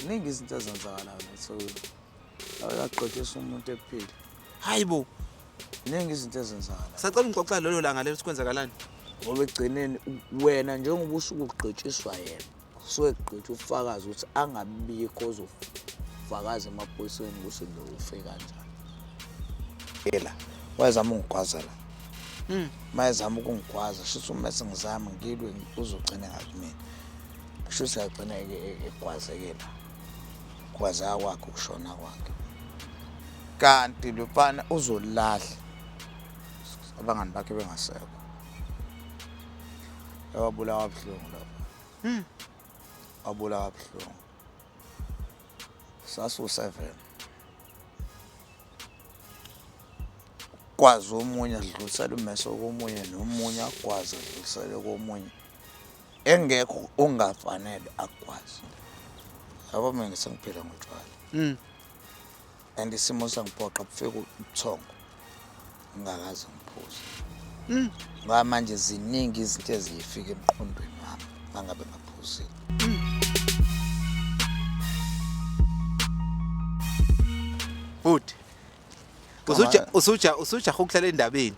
Ziningi izinto ezenzakalayo eThekwini. Uyagqotshisa umuntu ephila. Hayi bo. Ziningi izinto ezenzakalayo. Sacela ungixoxela lolo langa lelo ukuthi kwenzakalani. Ngoba ekugcineni wena njengoba usuke ugqitshiswa yena, kusuke kugqitshwa ufakazi ukuthi angabikho ozofakaza emaphoyiseni ukuthi lo ufe kanjani. Ela wayezama ukungigwaza la. Mayezama ukungigwaza, shuthi uma sengizama ngilwe uzogcina ngakumina. Kushuthi agcina egwazeke la. Gwazeka kwakhe ukushona kwakhe. Kanti lo mfana uzolahla abangani bakhe bengasekho. Wabulawa kabuhlungu lapha. Wabulawa kabuhlungu. Sasu-7. Kwazi omunye adlulisele ummese komunye nomunye akwazi adlulisele komunye. Engekho ongafanele akwazi. Yabo mina sengiphila ngotshwala. And isimo sangiphoqa kufika ubuthongo ngingakaze ngiphuze. Ngoba manje ziningi izinto ezifika emqondweni wami mangabe ngaphuzile. Bhuti. Usuja usuja usujaha ukuhlala endabeni.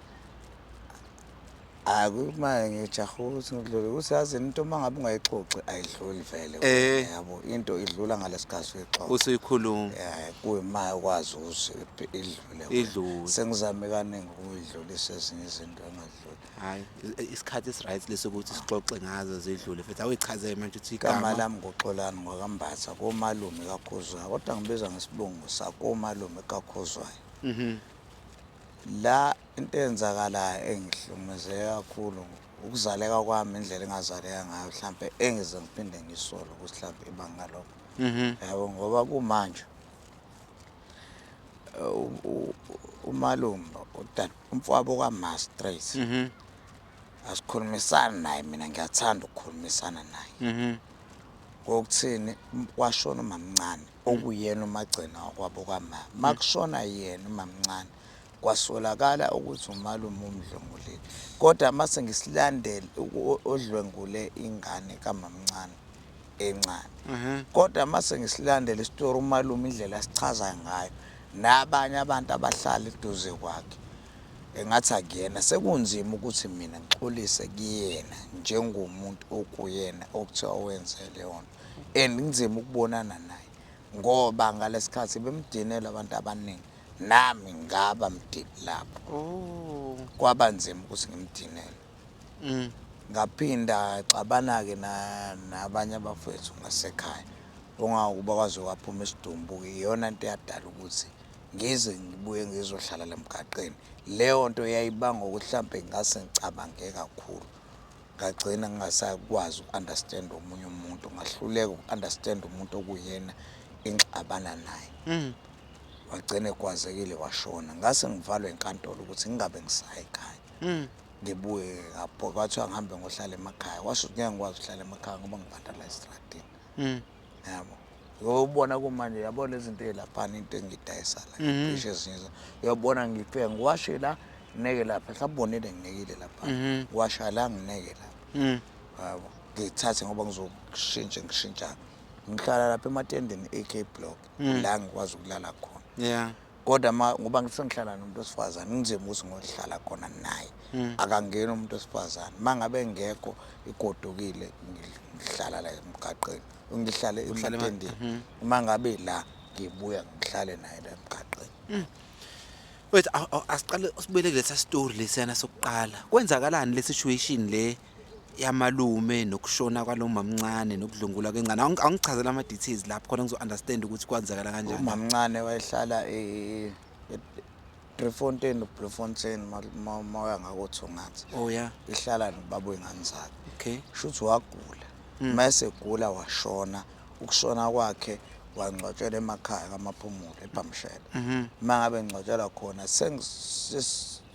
Hayi kumanje ngijaha ukuthi ngidlule ukuthi yazi into uma ngabe ungayixoxi ayidluli vele yabo into idlula ngalesikhathi uyixoxa. Usuyikhuluma. Yeah, kuyima ukwazi ukuthi idlule. Idlule. Sengizame kaningi ukuyidlulisa ezinye izinto engadluli. Hayi isikhathi esi-right lesokuthi sixoxe ngazo zidlule futhi awuyichazele manje ukuthi igama lami nguXolani ngwakambatha komalume kaKhuzwayo kodwa ngibiza ngesibongo sakomalume kaKhuzwayo. La into eyenzakalayo engihlukumezeke kakhulu ukuzaleka kwami indlela engazaleka ngayo mhlampe engize ngiphinde ngisole ukuthi mhlampe ibanga lokho. Yabo ngoba kumanje umalume umfowabo kaMa straight. Asikhulumisani naye mina ngiyathanda ukukhulumisana naye. Ngokuthini kwashona umamncane okuyena umagcina wakwabo kaMa. Makushona yena umamncane kwasolakala ukuthi umalume umdlwengulile. Kodwa mase ngisilandela odlwengule ingane kamamncane encane. Kodwa mase ngisilandela isitori umalume indlela asichaza ngayo nabanye abantu abahlala eduze kwakhe engathi akuyena sekunzima ukuthi mina ngixolise kuyena njengomuntu okuyena okuthiwa wenze leyo nto and kunzima ukubonana naye ngoba ngalesikhathi bemdinela abantu abaningi nami ngaba mdini lapho. Kwaba nzima ukuthi ngimdinele. Ngaphinda xabana-ke nabanye abafowethu ngasekhaya ongakuba kwaze kwaphuma isidumbu-ke iyona nto eyadala ukuthi ngize ngibuye ngizohlala la emgaqeni. Leyo nto yayibangwa ukuthi hlampe ngase ngicabange kakhulu ngagcina ngingasakwazi uku-understand omunye umuntu, ngahluleka uku-understand umuntu okuyena engixabana naye. Wagcina egwazekile washona. Ngase ngivalwe enkantolo ukuthi ngingabe ngisaya ekhaya. Ngibuye ngapho kwathiwa ngihambe ngohlala emakhaya. Kwasho ukuthi ngeke ngikwazi ukuhlala emakhaya ngoba ngibanda la estradini. Yabo. Uyobona kumanje yabo lezi zinto ey'laphana into engidayisa la. Ngisho ezinye izinto. Uyobona ngifike ngiwashe la ngineke lapha. Mhlawumbe ubonile nginekile lapha. Ngiwasha la ngineke lapha. Yabo. Ngithathe ngoba ngizokushintsha ngishintsha. Ngihlala lapha ematendeni AK block la ngikwazi ukulala khona. Kodwa ma ngoba ngisengihlala nomuntu wesifazane kunzima ukuthi ngohlala khona naye. Akangeni umuntu wesifazane. Mangabe engekho igodukile ngihlala la emgaqeni. Ngihlale ematendeni. Uma ngabe la ngibuya ngihlale naye la emgaqeni. Wait, asiqale sibuyele kulesa story lesiyana sokuqala. Kwenzakalani le situation le yamalume nokushona kwalo mamncane nokudlungula kwengane? Awungichazela ama details lapho khona ngizo understand ukuthi kwenzakala kanjani. Umamncane wayehlala Driefontein, Bloemfontein mawuya ngakoThongathi. Oh yeah. Ihlala nobaba wengane zakhe. Okay. Shuthi wagula. Mase egula washona. Ukushona kwakhe wangcwatshelwa emakhaya kaMaphumulo eBhamshela. Mangabe ngcwatshelwa khona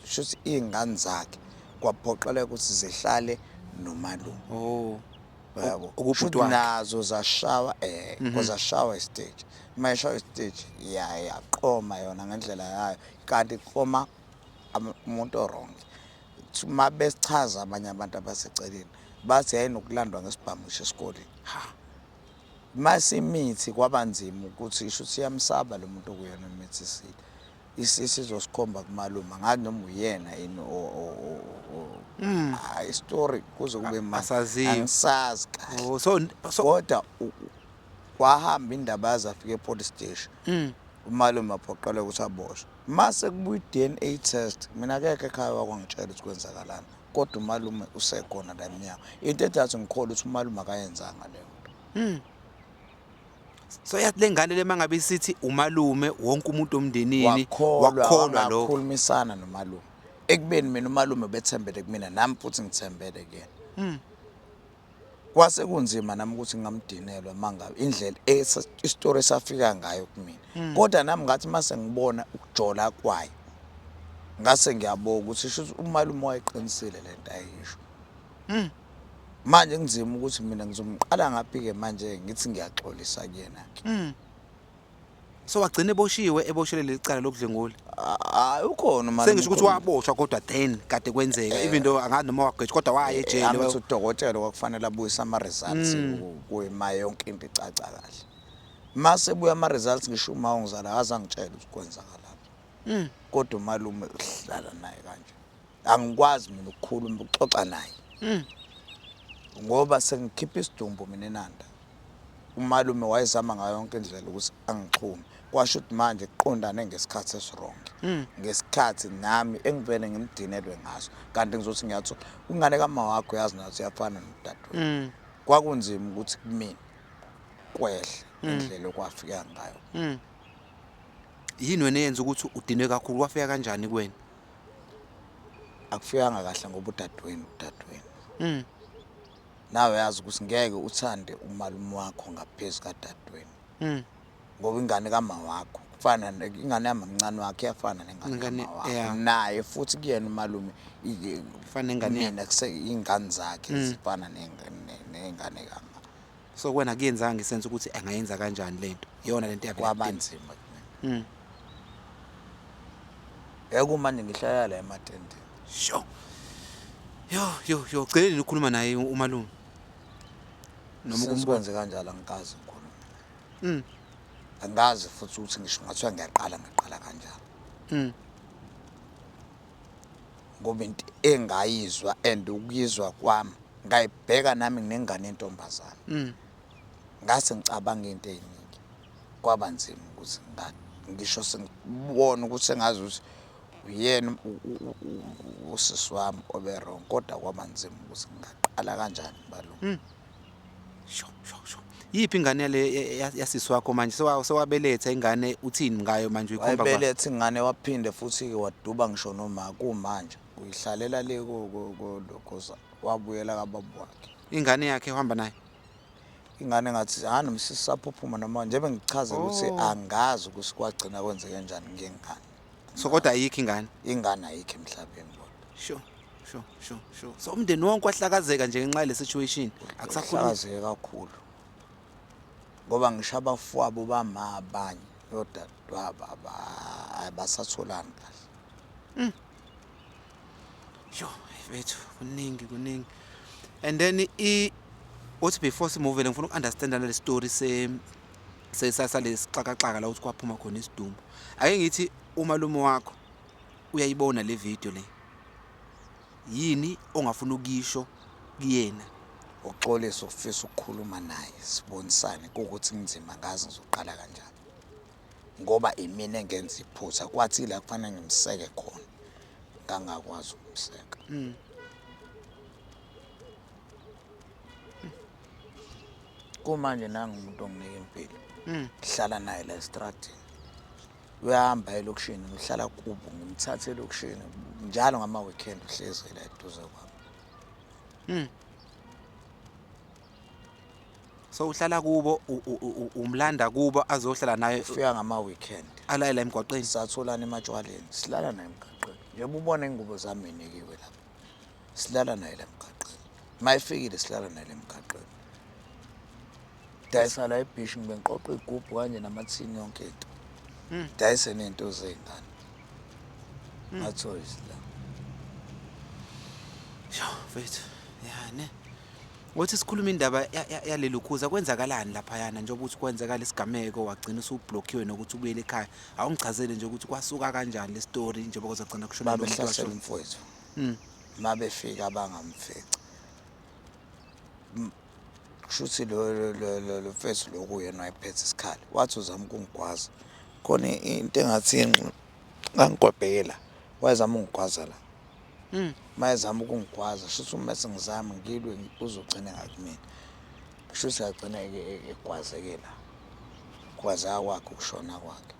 shuthi iy'ngane zakhe kwaphoqeleka ukuthi zihlale nomalume. Oh. Yabo. Okubhuti Shuthi wakhe. nazo zashawa zashawa istage. Uma ishawa istage ya yaqoma yona ngendlela yayo kanti iqoma umuntu o-wrong. Uma besichaza abanye abantu abaseceleni bathi yayinokulandwa ngesibhamu ngisho esikoleni. Ha. Masimithi kwabanzima ukuthi isho ukuthi iyamsaba lo muntu okuyena omithisile. Isizosikhomba kumalume angazi noma uyena yini hayi story kuze kube manje Asaziwa. angisazi kahle. Oh, so Kodwa kwahamba indaba yaze afika e-police station. Umalume aphoqeleka ukuthi aboshwe. Mase kubuya i-DNA test, mina akekho ekhaya wakwangitshela ukuthi kwenzakalani, kodwa umalume usekhona la emnyango. Into ethi ngikholwa ukuthi umalume akayenzanga leyo nto. So yathi lengane le mangabe isithi umalume wonke umuntu omndenini wakholwa wakholwa lokho. Wangakhulumisana nomalume, ekubeni mina umalume bethembele kumina, nami futhi ngithembele kuyena. Kwase kunzima nami ukuthi ngingamdinelwa mangabe indlela isitori esafika ngayo kumina, kodwa nami ngathi mase ngibona ukujola kwayo ngase ngiyabuka ukuthi sho ukuthi umalume wayeqinisile lento ayisho. Manje kunzima ukuthi mina ngizomqala ngaphi-ke manje ngithi ngiyaxolisa kuyena-ke. So wagcina eboshiwe, eboshelwe leli cala lokudlwengula? Hayi, ukhona umalume. Sengisho ukuthi waboshwa, kodwa then kade kwenzeka, even though angazi noma wagwetshwa, kodwa waya ejele. Angithi udokotela kwakufanele abuyise ama-results kuyima yonke into icaca kahle. Mase buya ama-results, ngisho uma ungizala akaze angitshele ukuthi kwenzakalani, kodwa umalume uhlala naye kanje, angikwazi mina ukukhuluma, ukuxoxa naye ngoba sengikhipha isidumbu mina eNanda. Umalume wayezama ngayo yonke indlela ukuthi angixhume, kwasho ukuthi manje kuqondane ngesikhathi esi-wrong, ngesikhathi nami engivele ngimdinelwe ngaso, kanti ngizothi ngiyathola ingane kama wakho, yazi nathi iyafana nodadewenu. Kwakunzima ukuthi kumina kwehle indlela okwafika ngayo. Yini wena eyenza ukuthi udinwe kakhulu? Wafika kanjani kuwena? Akufikanga kahle ngoba udadewenu nawe yazi ukuthi ngeke uthande umalume wakho ngaphezu kadadewenu ngoba ingane kama wakho kufana ingane yamamncane wakhe iyafana nengane kama wakho. Naye futhi kuyena umalume Kufana nengane. Mina kuse ingane zakhe zifana nengane kama. So kuwena kuyenzanga i-sense ukuthi angayenza kanjani lento, iyona lento yavela Kwaba kudina. nzima kumina. Yebo, manje ngihlala la ematendeni. Sho yo yo yo, gcineni ukukhuluma naye umalume noma Since ukumbona? Kwenze kanjalo angikaze ngikhulume. Angazi futhi ukuthi ngisho ngathiwa ngiyaqala, ngaqala kanjani ngoba into engayizwa and ukuyizwa kwami ngayibheka nami nginengane yentombazana. Ngase ngicabanga into ey'ningi, kwaba nzima ukuthi ngisho sengibona ukuthi sengazi ukuthi uyena usisi wami obe wrong, kodwa kwaba nzima ukuthi ngingaqala kanjani malume. Sho sho sho, yiphi ingane yale yasisi wakho manje? Sewabeletha ingane, uthini ngayo manje, uyikhomba kwa? Wayebeletha ingane, waphinde futhi-ke waduba ngisho noma kumanje uyihlalela le kulokhoza, wabuyela kababa wakhe. Ingane yakhe uhamba nayo? Ingane ngathi hayi noma sisaphuphuma noma njengoba ngichaze ukuthi angazi ukuthi kwagcina kwenzeke kanjani ngengane. So kodwa ayikho ingane? Ingane ayikho emhlabeni kodwa. Sho sho sho sho, so umndeni wonke wahlakazeka nje ngenxa yale situation, akusakhulumi? Uhlakazeke kakhulu ngoba ngisho abafowabo bama abanye nodadewabo abasatholani kahle. Sho bethu, kuningi kuningi. And then i uthi before simove, ngifuna uku-understanda le story se salesixakaxaka la ukuthi kwaphuma khona isidumbu. Ake ngithi umalume wakho uyayibona le video le, yini ongafuna ukuyisho kuyena? Uxolisa, ufisa ukukhuluma naye, sibonisane kuwukuthi kunzima, ngazi ngizoqala kanjani ngoba imina engenza iphutha, kwathi la kufanele ngimseke khona ngangakwazi ukumseka. Kumanje nangu umuntu onginika impilo, ngihlala naye la estradini, uyahamba elokishini, ngihlala kubo, ngimthathe elokishini njalo ngama-weekend, uhlezi la eduze kwami. So uhlala kubo, umlanda kubo azohlala naye? Ufika ngama-weekend. Alaye la emgwaqeni? Satholana ematshwaleni, silala naye emgaqweni, njengoba ubona ingubo zami inikiwe lapha, silala naye la emgaqweni. Ma efikile silala naye la emgaqweni, dayisa la ebhishi, ngibe ngiqoqa iy'gubhu kanje namathini, yonke into, dayise ney'nto zey'ngane, mathoyizi la. Sho mfethu, ya ne. Ngothi sikhuluma indaba yalelukhuza, kwenzakalani laphayana njengoba uthi kwenzeka lesigameko wagcina usublockiwe nokuthi ubuyele ekhaya. Awungichazele nje ukuthi kwasuka kanjani le story njengoba kwazagcina kushona lo muntu Babehlasela washona. umfowethu. Mabefika bangamfica. Kushuthi lo mfethu lo kuyena wayephethe isikhali. Wathi uzama ukungigwaza. Khona into engathi ngangigwebhekela. Wayezama ukungigwaza la. Mayezama ukungigwaza, shuthi uma sengizama ngilwe uzogcina ngakumina. Shuthi agcina egwazeke la. Gwazeka kwakhe ukushona kwakhe.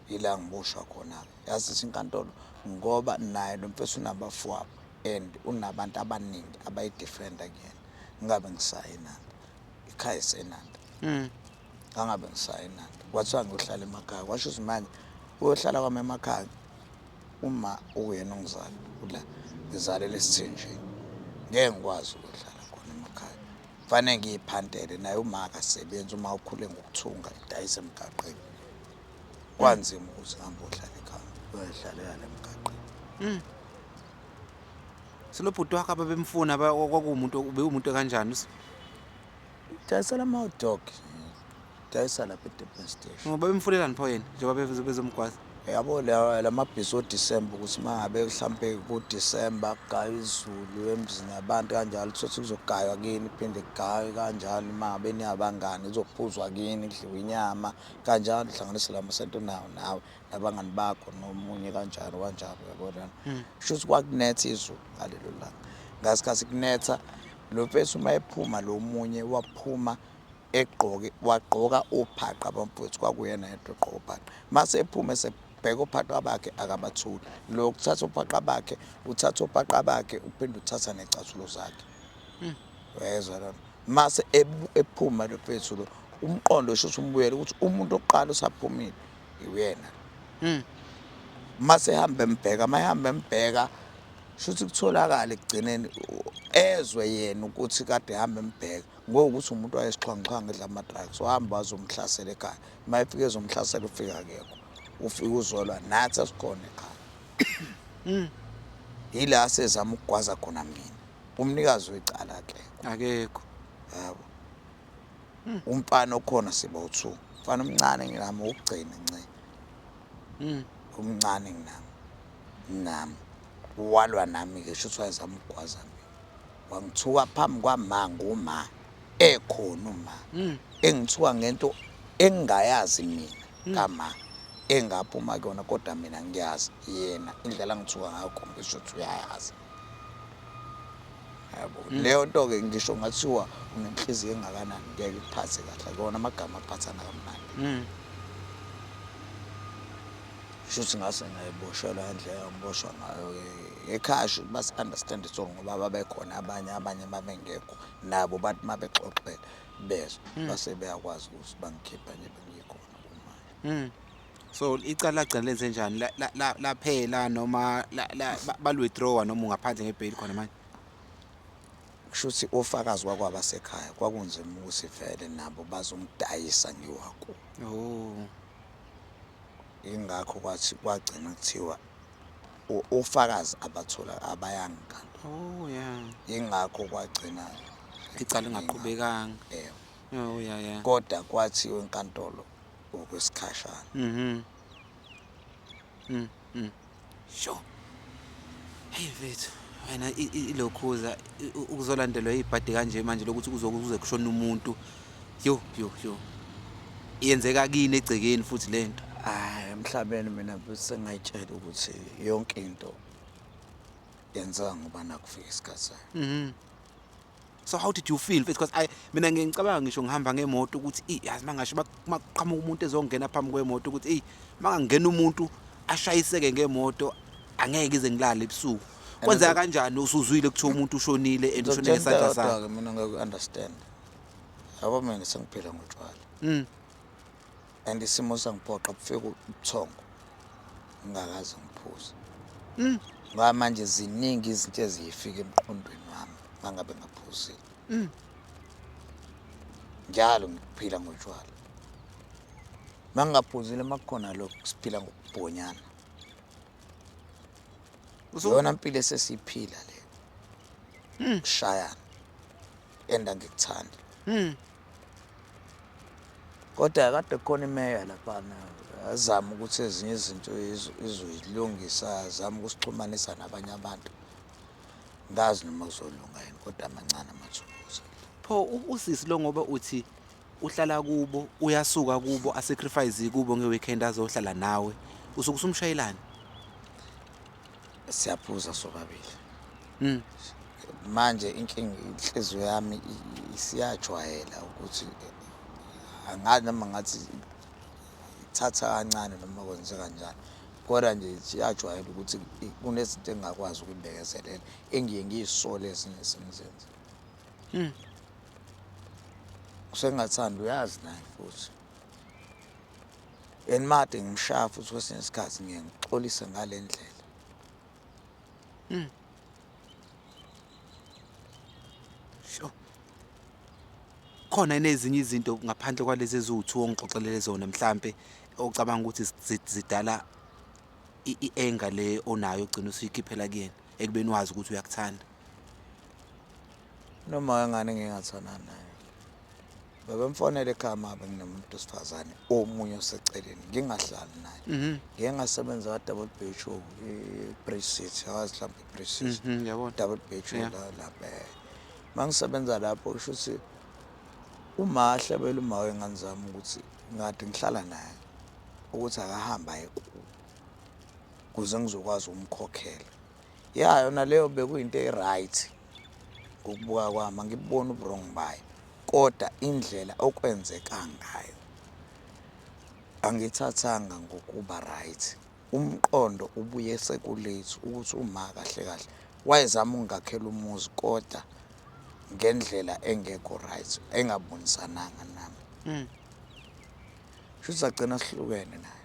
Yila ngiboshwa khona-ke. Yazi inkantolo ngoba naye lo mfethu unabafowabo and unabantu abaningi abayidefenda kuyena. Ngingabe ngisaya eNanda. Ikhaya iseNanda. Ngangabe ngisaya eNanda. Kwathiwa ngiyohlala emakhaya. Kwasho ukuthi manje uyohlala kwami emakhaya uma ukuyena ongizala ula ngizalela esithenjini. Ngeke ngikwazi ukuyohlala khona emakhaya. Kufanele ngiyiphantele naye uma akasebenzi, uma ukhule ngokuthunga edayisa emgaqweni. Kwanzima ukuthi ngihambe uyohlala ekhaya, uyohlalela la emgaqweni. So lo bhuti wakho ababemfuna kwakuwumuntu, ubewumuntu kanjani? Dayisela ama-hot dog. Dayisa lapha e-Durban Station. Ngoba bemfunelani pho yena njengoba bezomgwaza? Yabo la lamabhizi oDisemba, ukuthi mangabe mhlambe kuDisemba kugaywa izulu emzini yabantu kanjalo, uthole kuzogaywa kini, phinde kugaywe kanjalo, mangabe niyabangani kuzophuzwa kini, kudliwe inyama kanjalo, uhlanganise la masento nawo nawe nabangani bakho nomunye kanjalo kanjalo, uyabona. Kusho ukuthi kwakunetha izulu ngalelo langa. Ngasikhathi kunetha lo mfethu uma ephuma, lo munye waphuma egqoke, wagqoka uphaqa bamfowethu, kwakuyena yedwa ogqoka uphaqa. Mase ephume sebheka uphaqa bakhe akabathuli. Lo kuthatha uphaqa bakhe, uthatha uphaqa bakhe uphinde uthatha necathulo zakhe. Uyezwa lona. Mase ephuma lo mfethu lo, umqondo usho ukuthi umbuyele ukuthi umuntu oqala usaphumile uyena. Mase ehamba embheka, mayehamba embheka, shuthi kutholakala ekugcineni ezwe yena ukuthi kade ehamba embheka ngokuthi umuntu wayesixhwanguxhwangu edla ama-drugs, wahamba wazomhlasela ekhaya. Uma efika ezomhlasela ufika akekho, ufika uzolwa nathi asikhona ekhaya. Yila sezama ukugwaza khona mina, umnikazi wecala akekho. Akekho. Yabo. Umfana okhona siba u2. Umfana omncane nginami ukugcina nce. Umncane nginami. Nami walwa nami ke, shuthi wayezama ukugwaza mina. Wangithuka phambi kwama nguma ekhona uma engithuka ngento engingayazi mina kama engaphuma kuyona, kodwa mina ngiyazi yena indlela angithuka ngayo khombisa ukuthi uyayazi. Yabo leyo nto ke, ngisho ngathiwa unenhliziyo engakanani ngeke ikuphathe kahle, kona amagama aphathana kamnandi. Shuthi ngase ngayiboshelwa indlela engiboshwa ngayo ekhaya, shuthi basi-understand so ngoba babekhona abanye, abanye babengekho nabo, bathi uma bexoxela bezwa base beyakwazi ukuthi bangikhipha nje bengikhona kumanje. So icala lagcina lenze njani? Laphela noma bal-withdrawa noma ungaphandle ngebail khona manje? Kusho ukuthi ofakazi wakwabasekhaya kwakunzima ukuthi vele nabo bazongidayisa ngiwakubo. Ingakho kwathi kwagcina kuthiwa ofakazi abathola abayanga enkantolo. Oh yeah. Ingakho kwagcina icala lingaqhubekanga. Yebo. Oh yeah. Kodwa kwathiwa enkantolo okwesikhashana. Sure. Hey mfethu, wena ilokhuza ukuzolandelwa ibhadi kanje manje lokuthi kuzokuze kushona umuntu. Yo yo yo. Iyenzeka kini egcekeni futhi lento. Hayi, emhlabeni mina bese ngayitshela ukuthi yonke into yenzeka ngoba nakufika isikhathi sayo. So how did you feel mfethu? Because I mina ngicabanga ngisho ngihamba ngemoto ukuthi i yazi mangasho maqhamuka umuntu ezongena phambi kwemoto ukuthi ey mangangena umuntu ashayiseke ngemoto angeke ize ngilale ebusuku. Kwenzeka kanjani usuzwile kuthiwa umuntu ushonile and ushone ngesandla sakhe? Kodwa-ke mina ngeke understand. Yabo mina sengiphila ngotshwala. And isimo sangiphoqa kufika ubuthongo ngingakaze ngiphuze. Ngoba manje ziningi izinto ezifika emqondweni wami mangabe ngaphuzile. Njalo ngiphila ngotshwala. Mangingaphuzile makukhona lokho siphila ngokubhonyana. Iyona mpilo esesiyiphila le. Kushayana. And angikuthandi. Kodwa kade kukhona imeya laphana, azama ukuthi ezinye izinto izoyilungisa, azama ukusixhumanisa nabanye abantu. Ngazi noma kuzolunga yini, kodwa amancane amathuba ukuthi. Pho usisi lo, ngoba uthi uhlala kubo, uyasuka kubo, asacrifice kubo ngeweekend azohlala nawe, usuke usumshayelani? Siyaphuza sobabili. Manje inkinga, inhliziyo yami isiyajwayela ukuthi angazi noma ngathi ithatha kancane noma kwenze kanjani, kodwa nje siyajwayela ukuthi kunezinto engingakwazi ukuyibekezelela, engiye ngiyisole ezinye sengizenze. Kusengathanda uyazi naye futhi. And made ngimshaya futhi kwesinye isikhathi ngiye ngixolise ngale ndlela. Sho. Khona nezinye izinto ngaphandle kwalezi eziwu2 ongixoxelele zona mhlambe ocabanga ukuthi zidala i-anger le onayo ogcina usuyikhiphela kuyena, ekubeni wazi ukuthi uyakuthanda? Noma wengane ngingathandani naye. Bebemfonela ekhaya uma ngabe nginomuntu wesifazane omunye oseceleni, ngingahlali naye. Ngike ngasebenza ka-Double B H O, i-Bridge City, awazi mhlawumbe i-Bridge City. Ngiyabona. Double B H O Yeah. la lapha. Uma ngisebenza lapho, kusho ukuthi uma ahlebela uma wengane zami ukuthi ngade ngihlala naye, ukuthi akahambe aye kubo ukuze ngizokwazi ukumkhokhela. Ya, yona leyo bekuyinto e-right ngokubuka kwami, angiboni ubu-wrong bayo, kodwa indlela okwenzeka ngayo angithathanga ngokuba right. Umqondo ubuye sekulethu ukuthi uma kahle kahle wayezama ukungakhela umuzi, kodwa ngendlela engekho right, engabonisananga nami. Shuthi sagcina sihlukene naye.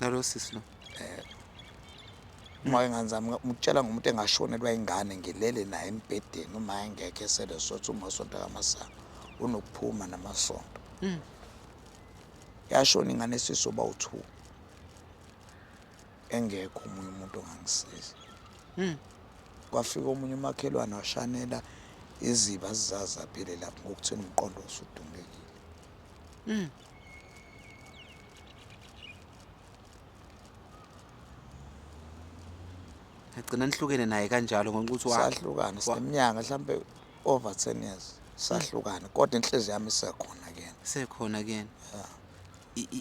Nalo sisi lo? Uma wengane zami, ngikutshela ngomuntu engashonelwa ingane, ngilele naye embhedeni, uma engekho esele sothi uma usonto kaMasango unokuphuma namasonto. Yashona ingane esisoba u2, engekho omunye umuntu ongangisiza. Kwafika omunye umakhelwane washanela iziba zizazi aphele lapho, ngokuthini umqondo usudungekile. Agcina nihlukene naye kanjalo ngokuthi Sahlukana sineminyaka mhlambe over 10 years sahlukana, kodwa inhliziyo yami isekhona kuyena. Sekhona kuyena.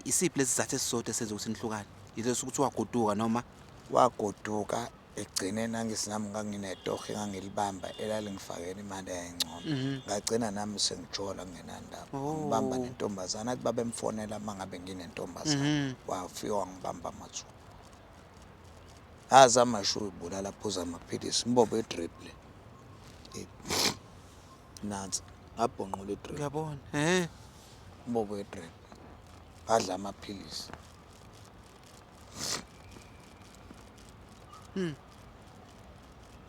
Isiphi lesi sizathu esisodwa esenza ukuthi nihlukane? Yileso ukuthi wagoduka noma? Wagoduka egcineni, angisinami nganginetoho engangilibamba elalingifakela imali eyayingcono. Ngagcina nami sengijola kungenandaba. Ngibamba nentombazana, athi babemfonela uma ngabe nginentombazana. Wafika wangibamba amathuba. Azama sho uyibulala, aphuza amaphilisi, imbobo ye-drip le. Nansi, ngabhonqola i-drip. Ngiyabona. Imbobo ye-drip. Adla amaphilisi.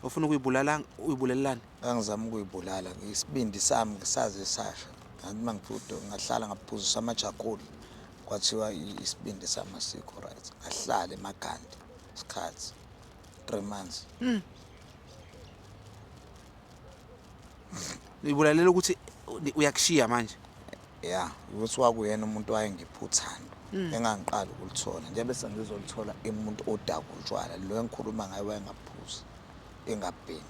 Ufuna ukuyibulala, uyibulalelani? Ngangizama ukuyibulala, isibindi sami ngisaze sasha. Ngathi mangifika ngahlala ngaphuzisa amajakhuli. Kwathiwa isibindi sami asikho right. Ngahlala eMagandi isikhathi 3 months. Uyibulalela ukuthi uyakushiya manje? Ya, ukuthi kwakuyena umuntu wayengipha uthando engangiqala ukulithola. Nje bese ngizolithola umuntu odaka utshwala, lo engikhuluma ngaye wayengaphuzi, engabhemi.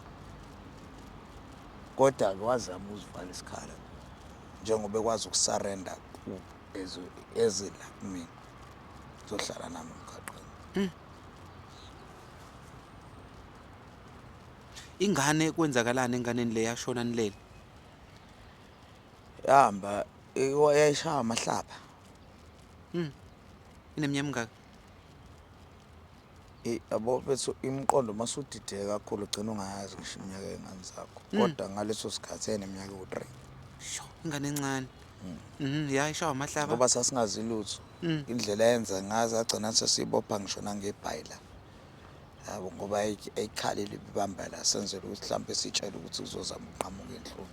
Kodwa-ke wazama ukuzivala isikhala njengoba ekwazi ukusarenda kubo eze la kumina, uzohlala nami emgaqweni. Ingane, kwenzakalani enganeni le yashona nilele? Yahamba yayishaya amahlaba. Ineminyaka emingaki? Yabo bethu, imiqondo masudideke kakhulu ugcina ungayazi ngisho iminyaka yey'ngane zakho. Kodwa ngaleso sikhathi yayineminyaka ewu-3. Sho, ingane encane. Ya, ishawa amahlaba. Ngoba sasingazi lutho. Indlela eyenza ngazo agcina sesibopha ngisho nangebhayi la. Yabo, ngoba ayikhalile ibamba la, senzele ukuthi mhlambe sitshele ukuthi uzozama ukunqamuka inhlungu.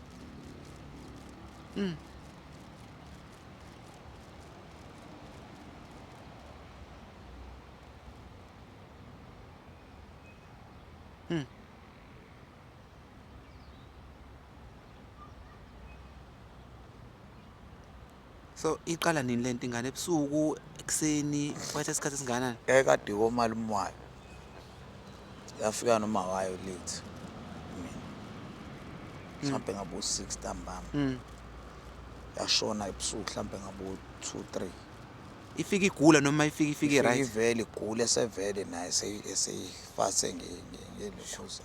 So iqala nini lento ingane, ebusuku, ekuseni, kwathatha isikhathi esingakanani? Yayikade komalume wayo, yafika noma wayo late mina mhlawumbe ngabo 6 ntambama. Yashona ebusuku mhlawumbe ngabo 2, 3. Ifike igula noma ifike Ifike right? Ivele igule, esevele naye eseyifase ngelokhuza,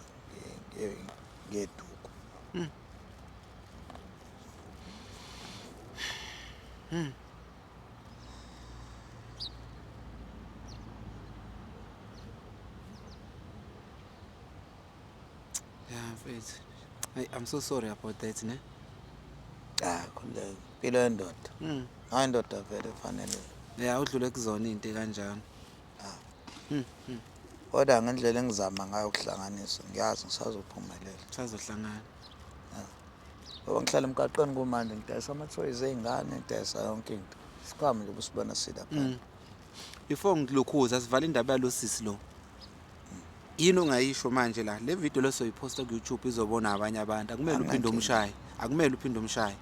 ngeduku. Yeah mfethu. Hey, I'm so sorry about that, ne. Ah, khululeka, impilo yendoda. Hayi, indoda vele fanele Yeah, udlule kuzona into kanjalo. Kodwa ngendlela engizama ngayo ukuhlanganisa, ngiyazi ngisazophumelela. Sazohlangana. Ngoba ngihlala emgaqweni kumanje, ngidayisa amathoyizi ey'ngane, ngidayisa yonke into, sikhwama nje busibona silapha. Before ngilokhuza sivala indaba yalo sisi lo. Yini ongayisho manje la? Le video lo soyiphosta ku YouTube, izobona abanye abantu. Akumele uphinde Anginankinga. umshaye. Akumele uphinde umshaye.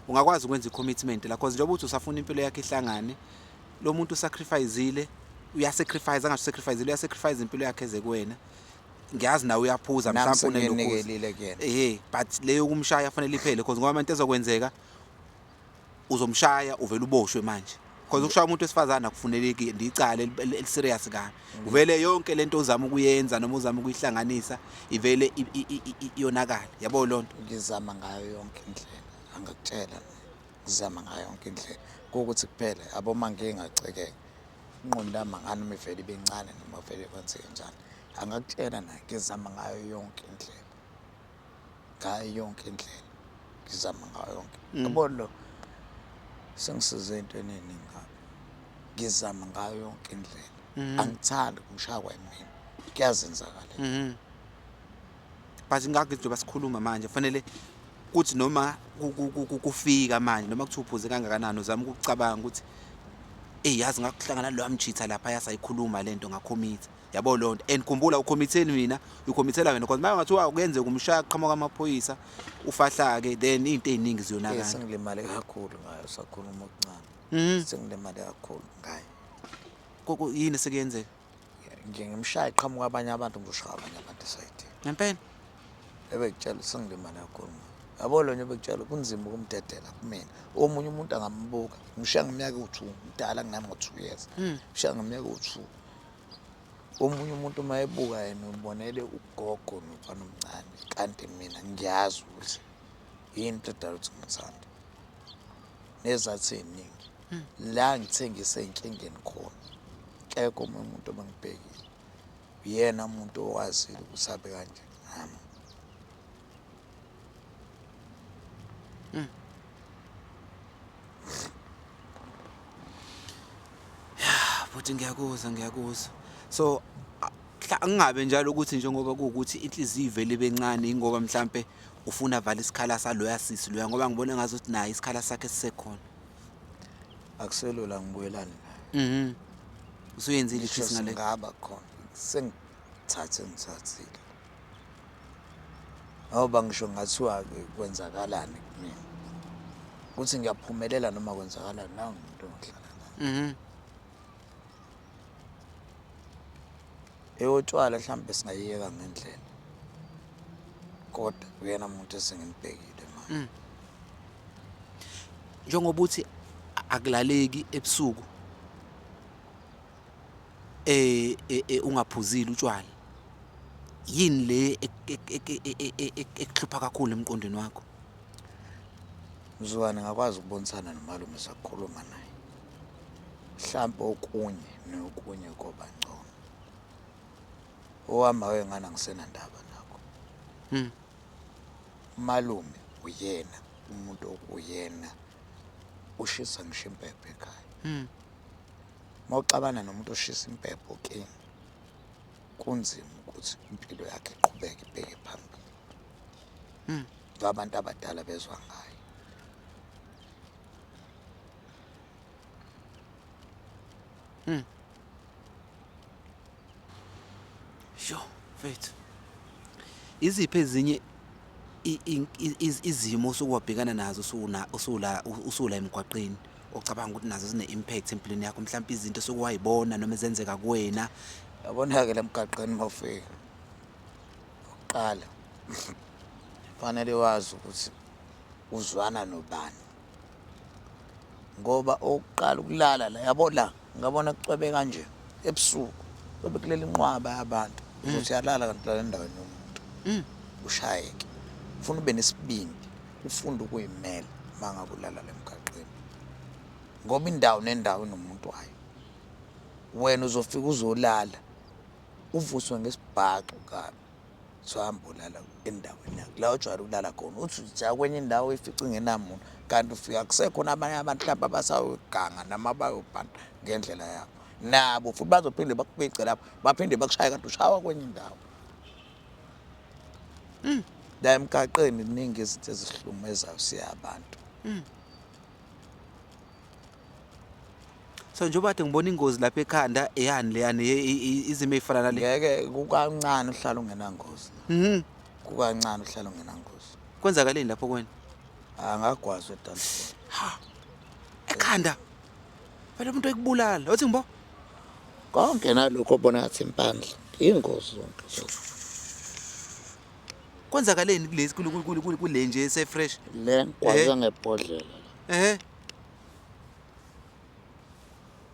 Ungakwazi ukwenza i-commitment la, cause njengoba uthi usafuna impilo yakhe ihlangane, lo muntu usacrificeile, uyasacrifice, angasho sacrifice, uyasacrifice impilo yakhe eze kuwena. Ngiyazi nawe uyaphuza. Nami Mhlawumbe unelokhuza. Sengiyinikelile kuyena. Ehhe, but leyo kumshaya fanele iphele, because ngoba manje ezokwenzeka uzomshaya uvele uboshwe manje, because ukushaya umuntu wesifazane akufuneleki, ndicala eli-serious kabi. Uvele yonke lento ozama ukuyenza noma uzama ukuyihlanganisa ivele iyonakale, yabo lonto. Ngizama ngayo yonke indlela, angakutshela, ngizama ngayo yonke indlela kuwukuthi kuphela yabo uma ngike ngacekeka ingqondo yami, angani noma ivele ibe ncane noma vele kwenzeke njani, angakutshela naye. Ngizama ngayo yonke indlela, ngayo yonke indlela, ngizama ngayo yonke. Yabo lo sengisize ey'ntweni ey'ningi kabi. Ngizama ngayo yonke indlela, angithandi ukushaya kwayimina, kuyazenzakalela. But ngakho njengoba sikhuluma manje, fanele kuthi noma kufika manje, noma kuthiwa uphuze kangakanani, uzama ukucabanga ukuthi eyi, yazi ngakuhlangana lo amjitha lapha, yasayikhuluma lento, ngakhomitha, yabo lonto. And khumbula, ukhomitheni mina, ukhomithela wena, because manje ngathiwa kuyenzeka umshaya, kuqhamuka amaphoyisa, ufahlake, then izinto ey'ningi ziyonakala. Sengilimale kakhulu ngayo, sakhuluma okuncane. Sengilimale kakhulu ngayo. Yini sekuyenzeka? Nje ngimshaya, qhamuka abanye abantu, ngizoshaya abanye abantu esayidini. Ngempela? Ebekutshela sengilimale kakhulu ngayo, yabo lo nje bekutshela kunzima ukumdedela kumina. Omunye umuntu angambuka, ngishiya ngeminyaka ewu-2, mdala kunami ngo-2 years, ngishiya ngeminyaka ewu-2. Omunye umuntu uma ebuka yena ubonele ugogo nomfana omncane, kanti mina ngiyazi ukuthi yini into edala ukuthi ngimthande, nezathu ey'ningi la ngithe ngisey'nkingeni khona, kekho omunye umuntu obengibhekile, uyena umuntu owazile ukuthi abe kanje nami. Futhi ngiyakuzwa, ngiyakuzwa. So angingabe njalo ukuthi njengoba kuwukuthi inhliziyo ivele ibe ncane, ingoba mhlampe ufuna vala isikhala saloya sisi loya, ngoba ngibona ngazuthi naye isikhala sakhe sisekhona. Akuselula ngibuyelane naye. Usuyenzile Ngisho i-peace ngale? Singaba khona, sengithathe, ngithathile, ngoba ngisho ngathiwa-ke kwenzakalani kumina, ukuthi ngiyaphumelela noma kwenzakalani, nawe ngumuntu ongihlala naye. Eyotshwala mhlawumbe singayiyeka ngendlela, kodwa uyena muntu esengimbhekile manje. Njengoba uthi akulaleki ebusuku ungaphuzile utshwala, yini le ekuhlupha kakhulu emqondweni wakho? Mzukwane ngakwazi ukubonisana nomalume, sakhuluma naye, mhlampe okunye nokunye koba ngcono. Owami wengane angisenandaba nakho. Umalume uyena umuntu okuyena ushisa ngisho impepho ekhaya. Uma uxabana nomuntu oshisa impepho kini, kunzima ukuthi impilo yakhe iqhubeke ibheke phambili. Ngoba abantu abadala bezwa ngayo. Sho mfethu, iziphi ezinye izimo osuke wabhekana nazo usula emgwaqeni? Ocabanga ukuthi nazo zine-impact empilweni yakho, mhlawumbe izinto osuke wayibona noma ezenzeka kuwena. Yabona-ke la mgaqweni uma ufika oqala fanele wazi ukuthi uzwana nobani, ngoba okokuqala ukulala la, yabo la ngabona kucwebe kanje ebusuku kube kuleli nqwaba yabantu, uzothi uyalala kanti ulala endaweni yomuntu, ushayeke. Ufuna ube nesibindi, ufunde ukuyimela uma ngabe ulala la emgaqweni, ngoba indawo nendawo inomuntu wayo. Wena uzofika uzolala uvuswe ngesibhaxu kabi, sohamba ulala endaweni yakho la ojwayele ukulala khona, uthi uja kwenye indawo ifice ingenamuntu, kanti ufika kusekhona abanye abantu mhlawumbe abasayoganga noma bayobhanda ngendlela yabo, nabo futhi bazophinde bakufice lapho, baphinde bakushaye kanti ushawa kwenye indawo. La emgaqeni kuningi izinto ezihlukumezayo siyabantu. So njengoba kade ngibona ingozi lapha ekhanda, eyani leyani, izimo ey'fana nale? Ngeke, kukancane uhlala ungenangozi. Kukancane uhlala ungenangozi. Kwenzakaleni lapho kuwena? Angagwazwa edansini. Ha, ekhanda phela umuntu ekubulala uthi ngibo konke nalokho obona ngathi impandla ingozi zonke lezo. Kwenzakaleni kulezi kule nje ese fresh? Le ngigwaze ngebhodlela la. Ehhe.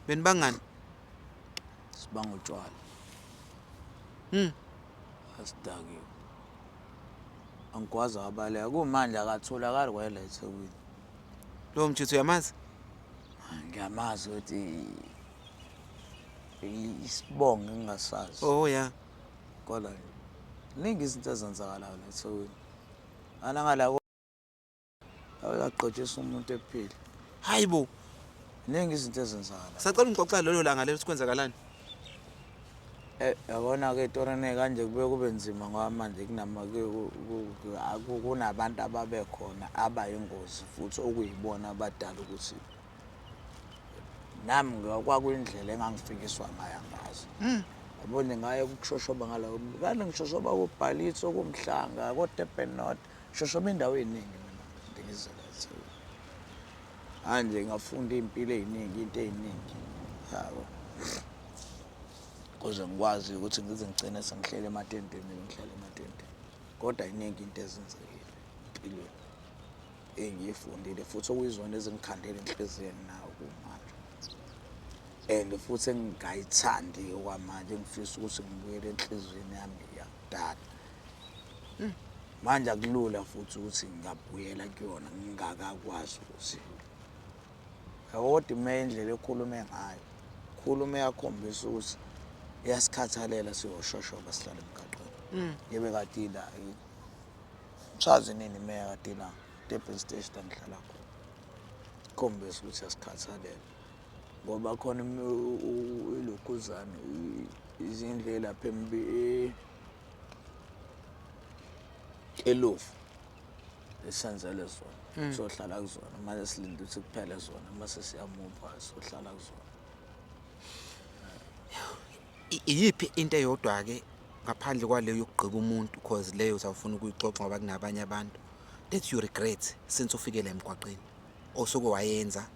Benibangani? Sibanga utshwala. Asidakiwe. Angigwaza wabaleka kumanje akatholakali kwayela eThekwini. Lowo mjithu uyamazi? Ngiyamazi ukuthi isibongo engingasazi. Oh yeah. Kodwa nje ziningi izinto ezenzakalayo la eThekwini. Ana ngala awuyagqotshisa umuntu ephila. Hayibo. Ziningi izinto ezenzakalayo. Sacela ungixoxela lolo langa lelo ukuthi kwenzakalani. Yabona-ke etorene kanje kubuye kube nzima ngoba manje kunabantu ababekhona abayingozi futhi okuyibona abadala ukuthi nami kwakuyindlela engangifikiswa ngayo angazi. Yabo nje ngaye ukushoshoba ngala kade ngishoshoba koBhalitso, koMhlanga, koDurban North, ngishoshoba indawo ey'ningi mina ngize la eThekwini. Manje ngafunda iy'mpilo ey'ningi, into ey'ningi yabo. Kuze ngikwazi ukuthi ngize ngigcine sengihleli ematendeni, ngihlala ematendeni. Kodwa iningi into ezenzekile empilweni engiyifundile futhi okuyizona ezingikhandela inhliziyo enginayo kumanje. And futhi engingayithandi okwamanje, engifisa ukuthi ngibuyele enhliziyweni yami yakudala. Manje akulula futhi ukuthi ngingabuyela kuyona ngingakakwazi ukuthi yabo, kodwa ime indlela ekhulume ngayo, khulume yakhombisa ukuthi iyasikhathalela siyoshoshoba sihlala emgaqweni. Ngibe kade ila sazi nini imeya kade ila Durban Station la ngihlala khona, khombisa ukuthi iyasikhathalela ngoba khona ilokhuzane izindlu lapha elofu esenzele zona, sohlala kuzona manje, silinde ukuthi kuphele zona mase siyamuva sohlala kuzona. Iyiphi into eyodwa-ke ngaphandle kwaleyo yokugqika umuntu, cause leyo uzawufuna ukuyixoxa ngoba kunabanye abantu, that you regret since ufike la emgwaqeni, osuke wayenza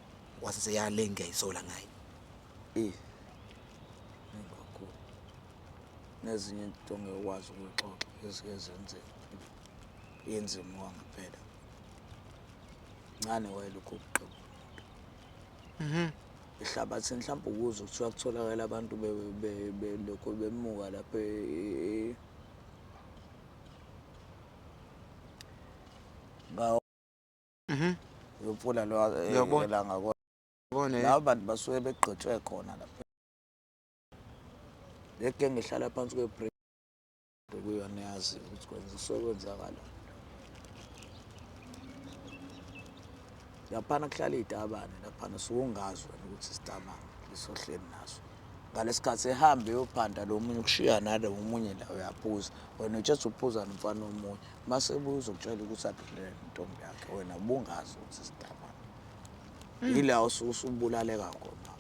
wase seyale ngiyayisola ngayo? Eh, ningi kakhulu nezinye into ongeke ukuyixoxa ezike zenzeka, inzima kwangempela. Ncane wayelokhu ukugqiba umuntu ehlabathini, mhlawumbe ukuze kuthiwa kutholakala abantu belokhu bemuka lapha ngawo yomfula lo. Ngiyabona. Elanga Yabona, labo bantu basuke begqitshwe khona lapha, le genge ihlala phansi kwe-bridge kuyona, yazi ukuthi kwenza kusuke kwenzakala laphana, kuhlala iy'tabane laphana, suke ungazi wena ukuthi isitabane lisohleli naso ngalesikhathi ehambe eyophanda lo munye ukushiya nalo omunye la uyaphuza, wena utshetha uphuza nomfana omunye, mase ebuya uzokutshela ukuthi adlulele intombi yakhe, wena ubungazi ukuthi isitabane yila usuke usubulaleka khona.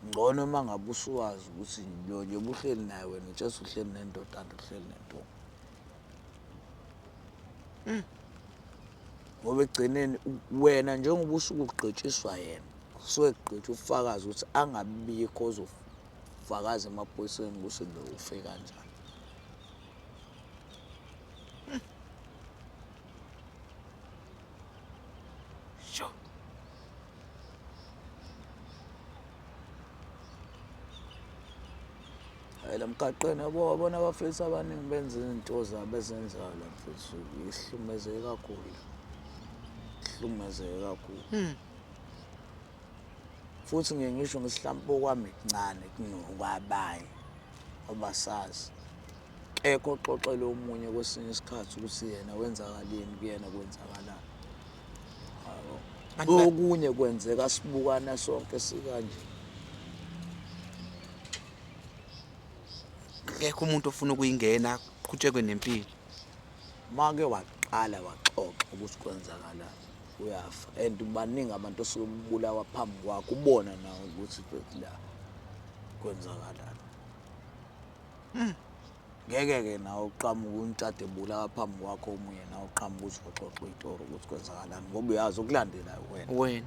Ngcono uma ngabe usuwazi ukuthi lo nje ubuhleli naye, wena utshetha uhleli nendoda kanti uhleli nentombi. Ngoba ekugcineni wena njengoba usuke ugqitshiswa yena, kusuke kugqitshwa ufakazi ukuthi angabikho ozofakaza emaphoyiseni ukuthi lo ufe kanjani. Sure. Hayi la mgaqweni yabo wabona abafethu abaningi benza izinto zabo ezenzayo la mfethu ihlukumezeke kakhulu. Ihlukumezeke kakhulu. Futhi ngiye ngisho ngithi hlampe okwami kuncane kunokwabanye abasazi. Kekho oxoxela omunye kwesinye isikhathi ukuthi yena wenzakaleni kuyena kwenzakalani. Yabo. Okunye kwenzeka sibukana sonke sikanje. Akekho umuntu ofuna ukuyingena qhutshekwe nempilo. Make waqala waxoxa ukuthi kwenzakalani uyafa and baningi abantu osuke bebulawa phambi kwakho ubona nawe ukuthi la kwenzakalani. Ngeke-ke nawe uqhamuke untshade ebulawa phambi kwakho omunye nawe uqhamuke uzoxoxa itori ukuthi kwenzakalani ngoba uyazi okulandelayo wena. Wena.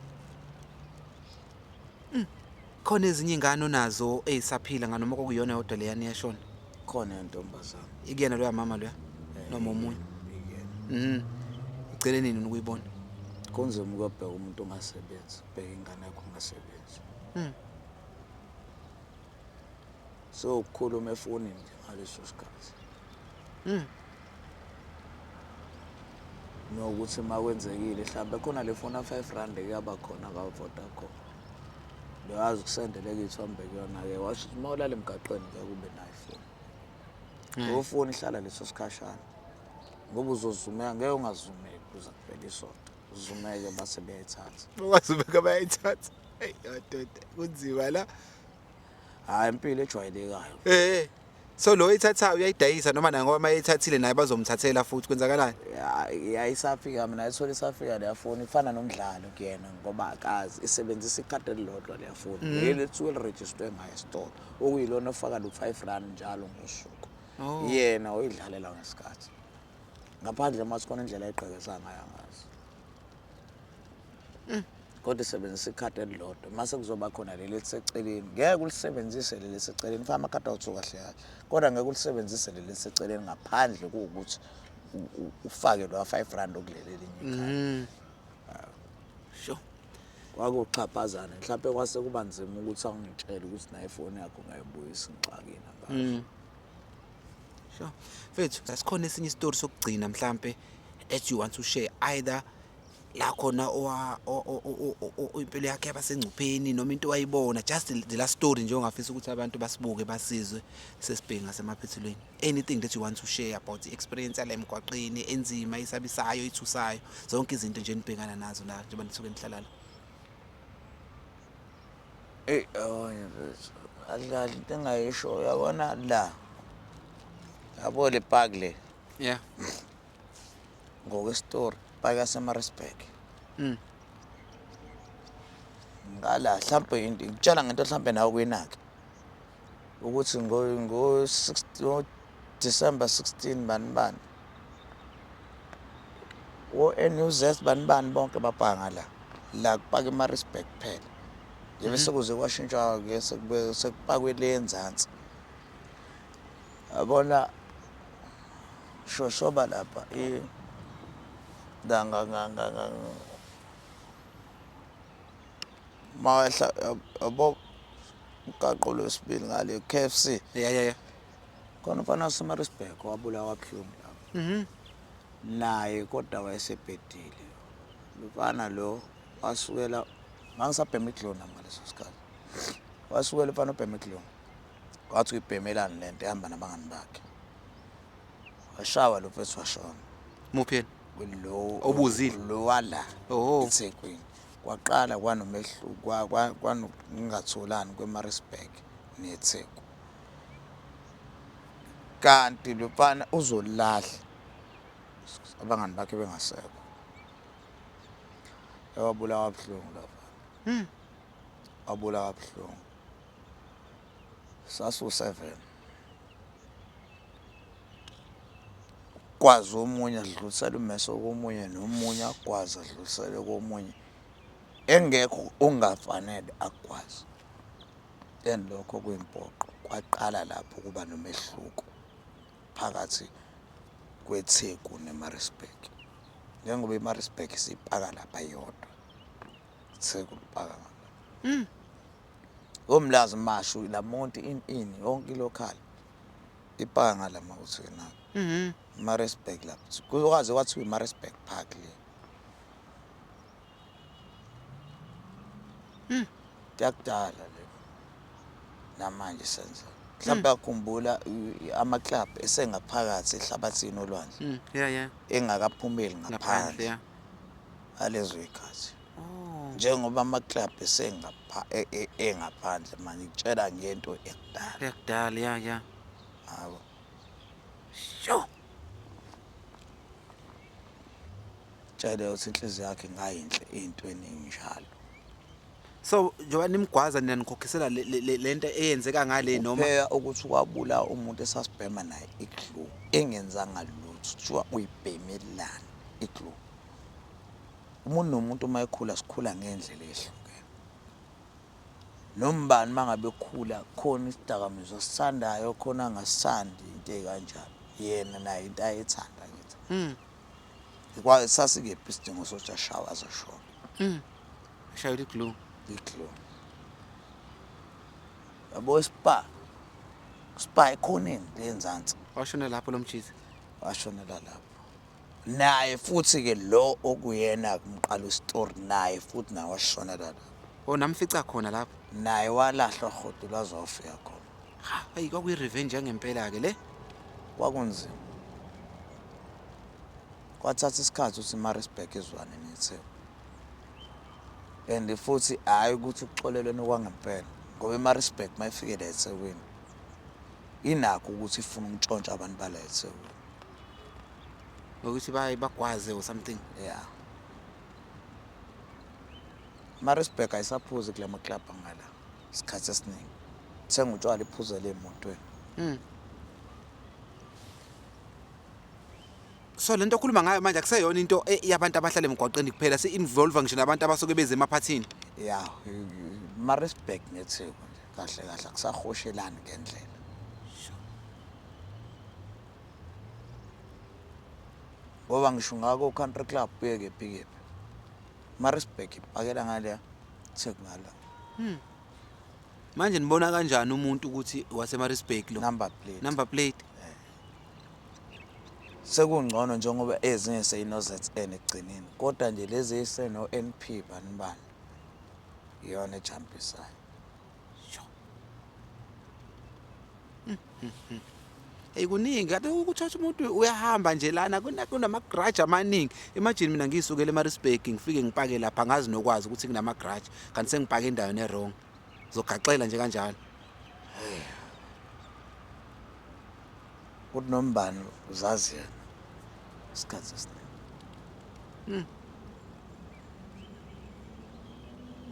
Khona ezinye ingane onazo ezisaphila nganoma kwakuyiyona yodwa leyani eyashona? Khona intombazane. Ikuyena loya mama loya noma omunye? Ikuyena. Igcine nini ukuyibona? Kunzima ukuyobheka umuntu ongasebenzi, ubheka ingane yakho ongasebenzi. So ukukhuluma efonini nje ngaleso sikhathi. Nokuthi uma kwenzekile mhlawumbe khona le foni ya-5 rand ekuyaba khona ka-Vodacom. Bewazi ukusendele iy'thombe kuyona-ke washo ukuthi uma ulala emgaqweni ngeke ube nayo ifoni. Leyo foni ihlala leso sikhashana ngoba uzozumeka ngeke ungazumeki kuze kuphele isonto. Uzumeke base beyayithatha. Ungazumeka bayayithatha. Eyi madoda kunzima la. Hhayi impilo ejwayelekayo. Eh. So lo oyithathayo uyayidayisa noma naye ngoba mayeyithathile naye bazomthathela futhi kwenzakalani? Yayisafika mina ayithola isafika leya foni ifana nomdlalo kuyena ngoba akazi isebenzisa ikhadi elilodwa leya foni. Leli elisuke lirejistwe ngayo esitolo okuyilona ofaka lo 5 rand njalo ngosuku. Oh. Yena uyidlalela ngesikhathi. Ngaphandle uma sikhona indlela ayigqekeza ngayo angazi. Kodwa isebenzisa ikhadi elilodwa mase kuzoba khona leli eliseceleni ngeke ulisebenzise leli eliseceleni faka amakhadi awuthu kahle kahle kodwa ngeke ulisebenzise leli eliseceleni ngaphandle kuwukuthi ufake lo 5 rand okuleli elinye ikhadi. Sure. Kwakuxhaphazana mhlawumbe kwase kuba nzima ukuthi angitshele ukuthi nayo ifoni yakho ungayibuyisa ngixakile angazi. Sure. Mfethu, sasikhona esinye isitori sokugcina mhlambe that you want to share either la khona owa impilo yakhe yabasengcupheni noma into wayibona, just the last story nje ongafisa ukuthi abantu basibuke basizwe sesibheke ngasemaphethelweni. Anything that you want to share about the experience yala emgwaqeni enzima, isabisayo, ithusayo, zonke izinto nje enibhekana nazo la njengoba nisuke nihlala la. Eyi yabona mfethu, kahle kahle into engayisho uyabona la yabo le park le. Yeah. Ngokwesitori park yaseMaritzburg. Ngala mhlampe into ngikutshela ngento mhlampe nawe kuyinake ukuthi ngo 6 December 16 bani bani wo NUZ bani bani bonke bapaka la la kupaka eMaritzburg kuphela nje bese kuze kwashintshwa ke sekube sekupakwe le enzansi yabona shoshoba lapha i la nga nga nga nga mawehla yabo umgaqo lwesibili ngale KFC. Yeah. Khona umfana waseMaritzburg wabulawa kabuhlungu lapho. Naye kodwa wayesebhedile. Mfana lo wasukela ngangisabhema iglo nami ngaleso sikhathi. Wasukela umfana obhema iglo. Wathi uyibhemelani lento ehamba nabangani bakhe. Washawa lo mfethu washona. Muphi yena? Lo Obuzile? Lo wala. Oh. eThekwini. Kwaqala kwanomehluko kwanokungatholani kweMaritzburg neTheku. Kanti lo mfana uzolahla abangani bakhe bengasekho. Wabulawa kabuhlungu lapha. Wabulawa kabuhlungu. Sasu 7. Agwaze omunye adlulisele ummese komunye nomunye agwaze adlulisele komunye engekho ongafanele agwaze. And lokho kuyimpoqo kwaqala lapho kuba nomehluko phakathi kweTheku neMaritzburg. Njengoba iMaritzburg isipaka lapha yodwa, iTheku lipaka ngapha. OMlazi Mashu Lamonti ini yonke ilokhali ipaka ngala mawuthi na. Maritzburg lapho kuzokwaze kwathiwa iMaritzburg Park le. Yakudala le. Namanje senza. Mhlawumbe akhumbula ama-club esengaphakathi ehlabathini olwandle engakaphumeli Ngaphandle ngaphandle alezo y'khathi. Oh. Njengoba ama-club esengapha engaphandle manje ngikutshela ngento yakudala. Yakudala yeah. Yabo. Sure. Tshele ukuthi inhliziyo yakhe ingayinhle ey'ntweni ey'njalo. So njengoba nimgwaza nina nikhokhisela lento eyenzeka ngale noma Upheka ukuthi kwabulawa umuntu esasibhema naye iglue engenzanga lutho kuthiwa uyibhemelani iglue. Umuntu nomuntu uma ekhula sikhula ngendlela ehlukene. Noma ubani uma ngabe ekhula khona isidakamizwa asithandayo khona angasithandi into ey'kanjalo. Yena naye into ayethanda ngithi. Sasikephi isidingo sokuthi ashawe aze ashone. Shayela iglue. Iglue. Yabo ispa. Spa ekhoneni lenzansi. Washona lapho lo mjita. Washonela lapho. Naye futhi ke lo okuyena kumqala istory naye futhi naye washonela lapho. Oh namfica khona lapho. Naye walahlwa rhodo laze wafika khona. Ha, hey kwakuyi revenge yangempela ke le. Kwakunzima. Kwathatha isikhathi ukuthi iMaritzburg izwane neTheku. And futhi hhayi ukuthi ukuxolelwe okwangempela ngoba iMaritzburg mayifike la eThekwini inakho ukuthi ifuna ukuntshontsha abantu bala eThekwini. Ngokuthi baye bagwaze or something. Yeah. Maritzburg ayisaphuzi kula maklabhu angala isikhathi esiningi. Thenga utshwala iphuzele emotweni. So lento okhuluma ngayo manje akuseyona into yabantu abahlala emgwaqeni kuphela, se-involve ngisho nabantu abasuke beze emaphathini. Yeah, Maritzburg neTheku nje kahle kahle akusahoshelani ngendlela. Ngoba ngisho ngako country club uye kephi kephi. Maritzburg ipakela ngale Theku ngala. Manje nibona kanjani umuntu ukuthi waseMaritzburg lo? Number plate. Number plate. Sekungcono njengoba ezinye seyino ZN ekugcineni kodwa nje lezi eseno NP bani bani iyona ejampisayo. Hey kuningi kade ukuthatha umuntu uyahamba nje lana kunama garage amaningi. Imagine mina ngisukele eMaritzburg ngifike ngipake lapha ngazi nokwazi ukuthi kunama garage kanti sengipake endaweni e-wrong. Zogaxela nje kanjalo. Kuthi nombani uzazi yena isikhathi esiningi.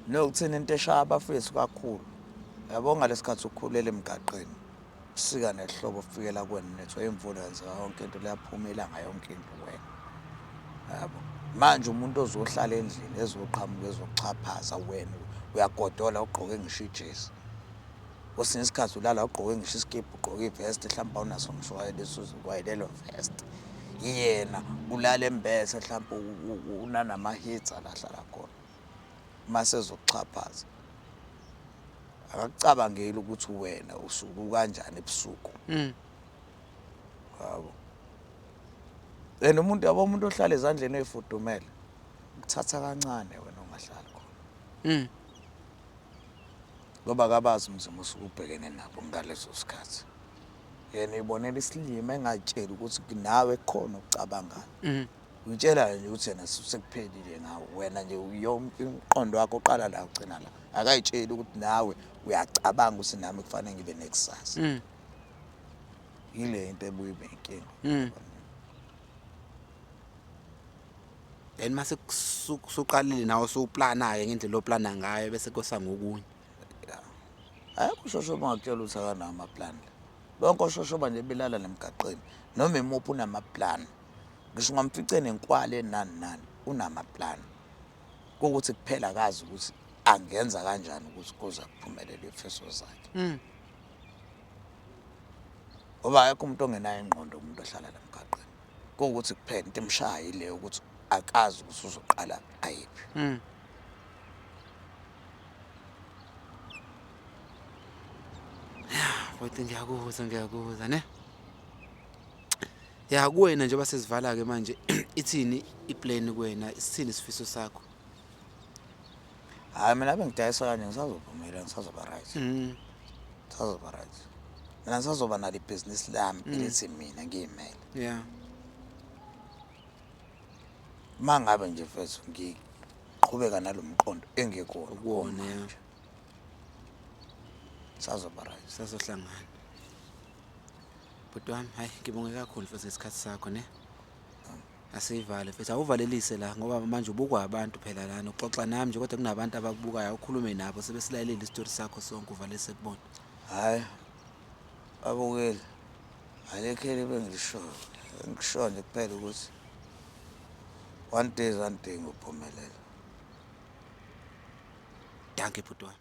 Nokuthini into eshaya abafethu kakhulu. Yabo ngalesikhathi ukhulela emgaqeni. Usika nehlobo ufikela kuwena nethwa imvula yenzeka yonke into liyaphuma ilanga yonke into wena. Yabo. Manje umuntu ozohlala endlini ezoqhamuka ezokuxhaphaza wena uyagodola ugqoke ngisho ijezi. Kwesinye isikhathi ulala ugqoke ngisho isikibha ugqoke ivest mhlawumbe awunaso ngisho wayeleso wayelelo vest. Yena ulala embethe mhlawumbe unanama-hits la ahlala khona. Mase ezokuxhaphaza. Akakucabangeli ukuthi wena usuke ukanjani ebusuku. Yabo. And umuntu yabo umuntu ohlala ezandleni ezifudumele ukuthatha kancane wena ungahlali khona. Ngoba akabazi umzimba osuke ubhekene nabo ngaleso sikhathi. Yena uyibonela isilima engatsheli ukuthi nawe kukhona okucabangayo. Uyitshela nje ukuthi yena sekuphelile ngawe wena nje yonke umqondo wakho uqala la ugcina la. Akayitsheli ukuthi nawe uyacabanga ukuthi nami kufanele ngibe nekusasa. Yile into ebuye ibe inkinga. Then mase kusuqalile nawe usuplana ke ngendlela oplana ngayo bese kosa ngokunye. Ayikho ushoshoba ongakutshela ukuthi akanawo amaplan. Bonke oshoshoba nje belala nemgaqweni noma imuphi unamaplan. Ngisho ungamfice nenkwali enani nani, unamaplan. Kuwukuthi kuphela akazi ukuthi angenza kanjani ukuthi kuze kuphumelele ifiso zakhe. Ngoba akekho umuntu ongenayo ingqondo umuntu ohlala la emgaqweni. Kuwukuthi kuphela into emshaya ile ukuthi akazi ukuthi uzoqala ayiphi. Mfowethu ngiyakuzwa, ngiyakuzwa ne. Ya kuwena njengoba sesivala ke manje, ithini iplan kuwena, isithini isifiso sakho? Hhayi, mina bengidayisa kanje ngisazophumela, ngisazoba right. Ngisazoba right. Mina ngisazoba nalo ibhizinisi lami elithi mina ngiyimele. Uma ngabe nje mfethu ngiqhubeka nalo mqondo engikuwona Ukuwona, ya. manje. Sazoba right. Sazohlangana. Bhuti wami, hayi ngibonge kakhulu mfethu ngesikhathi sakho ne. Asiyivale mfethu, awuvalelise la ngoba manje ubukwa abantu phela lana, uxoxa nami nje kodwa kunabantu abakubukayo, ukhulume nabo sebesilalele isitori sakho sonke, uvalelise kubona. Hhayi, babukeli, alikho ebengilishoyo. Engikushoyo nje kuphela ukuthi one day is one day ngophumelela. Dankie bhuti wami.